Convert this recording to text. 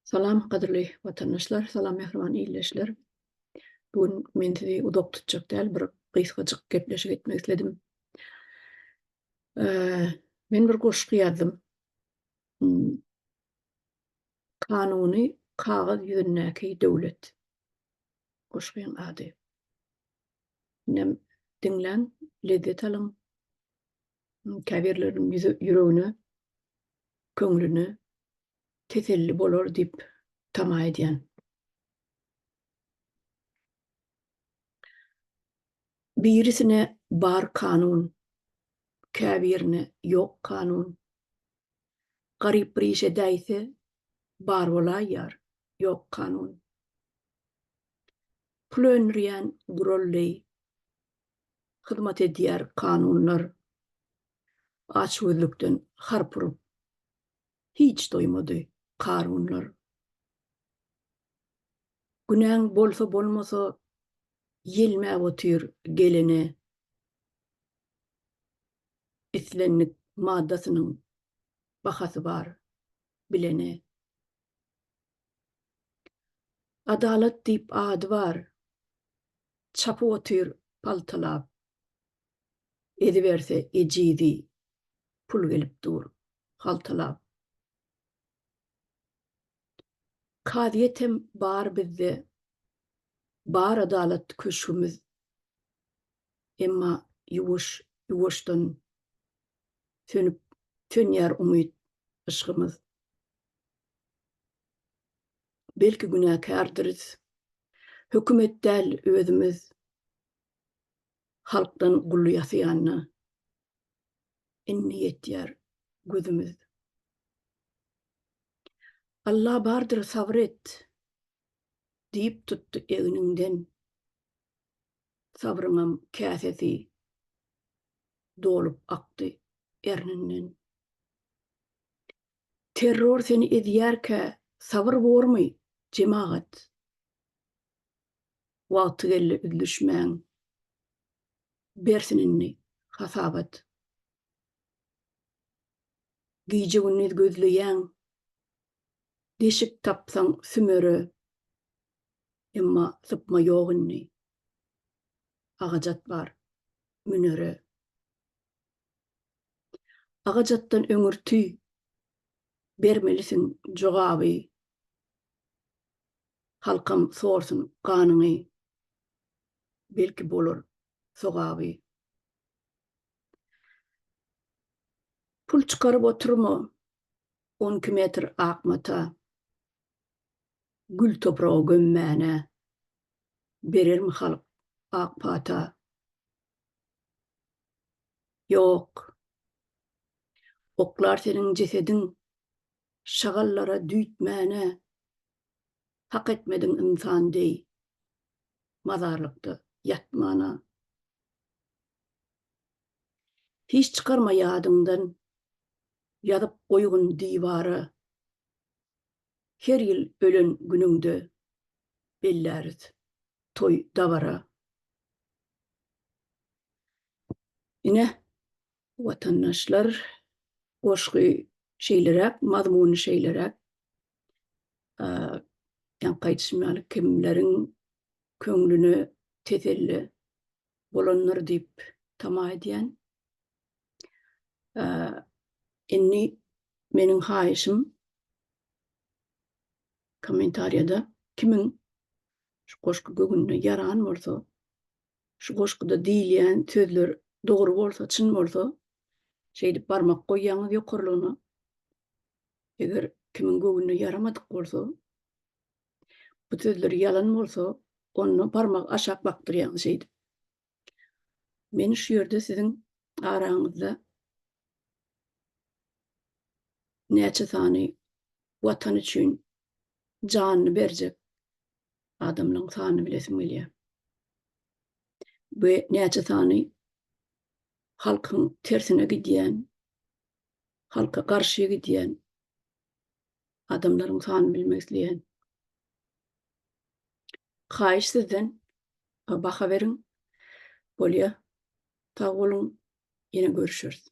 Salam gadyrly watandaşlar, salam mähriban ildeşler. Bu gün men sizi uzak tutjak däl, bir gysgajyk gepleşik etmek isledim. Men bir goşgy ýazdym. Hmm. Kanuny kagyz ýüzündäki döwlet. Goşgyň ady. Inem diňläň, lezzet alyň. Käbirleriniň ýüregine, köňlüne teselli bolar diýip tama edýän. Birisine bar kanun, käbirine ýok kanun. Garyp bir iş edäýse, bar bolaýýar, ýok kanun. Pul öndürýän gural deý, hyzmat edýär kanunlar. Açgözlükden harp urup, hiç doýmady karunlar. Günäň bolsa-bolmasa, ýelmäp otyr gelene. Islendik maddasynyň bahasy bar bilene. Adalat diýip ady bar, çapyp otyr paltalap. Eziberse ejizi, pul gelip dur haltalap. Kazyýetem bar bizde, bar adalat köşgümiz. Emma ýuwaş ýuwaşdan sönüp sönýär umyt yşgymyz. Belki günäkärdiris, hökümet däl özümiz. Halkdan gul ýasaýanyna indi ýetýär gözümiz. Alla bardyr sabyr et diýip tutdy egniňden. Sabryňam käsesi dolup akdy erninden. Terror seni ezýärkä sabyr bormy jemagat? Wagty geldi üzlüşmäň, bersin indi hasabat. Gije-gündiz gözleýäň, deşik tapsaň sümere, emma sypma ýok indi, agajat bar münere. Agajatdan öňürti bermelisiň jogaby, Halkam sorsun ganyňy, belki bolar sogaby. Pul çykaryp oturma, 12 metr ak mata, Gül topraga gömmäne, berermi halk ak pata? Ýok. Oklar seniň jesediň şagallara düýtmäne, Hak etmediň ynsan deý mazarlykda ýatmana. Hiç çykarma ýadyňdan, ýazyp goýgun diwara, Her ýyl ölen günüňde belläris toý dabara. Ine, watandaşlar, goşgy şeýleräk, mazmuny şeýleräk. Ýaňky aýdyşym ýaly kimleriň köňlüne teselli bolandyr diýip tama edýän. Indi meniň haýyşym kommentariýada kimiň şu goşgy göwnüne ýaran bolsa, şu goşguda diýilýän sözler dogry bolsa, çyn bolsa, şeýdip barmak goýýaňyz ýokarlygyna. Eger kimiň göwnüne ýaramadyk bolsa, bu sözler ýalan bolsa, onda barmagy aşak bakdyrýaňyz şeýdip. Men şu ýerde siziň araňyzda näçe sany watan üçin janyny berjek adamlaryň sanyny bilesim gelýär. We näçe sany halkyň tersine gidýän, halka garşy gidýän adamlaryň sanyny bilmek isleýän. Haýyş sizden baha beriň. Bolýa. Sag boluň. Ýene görüşeris.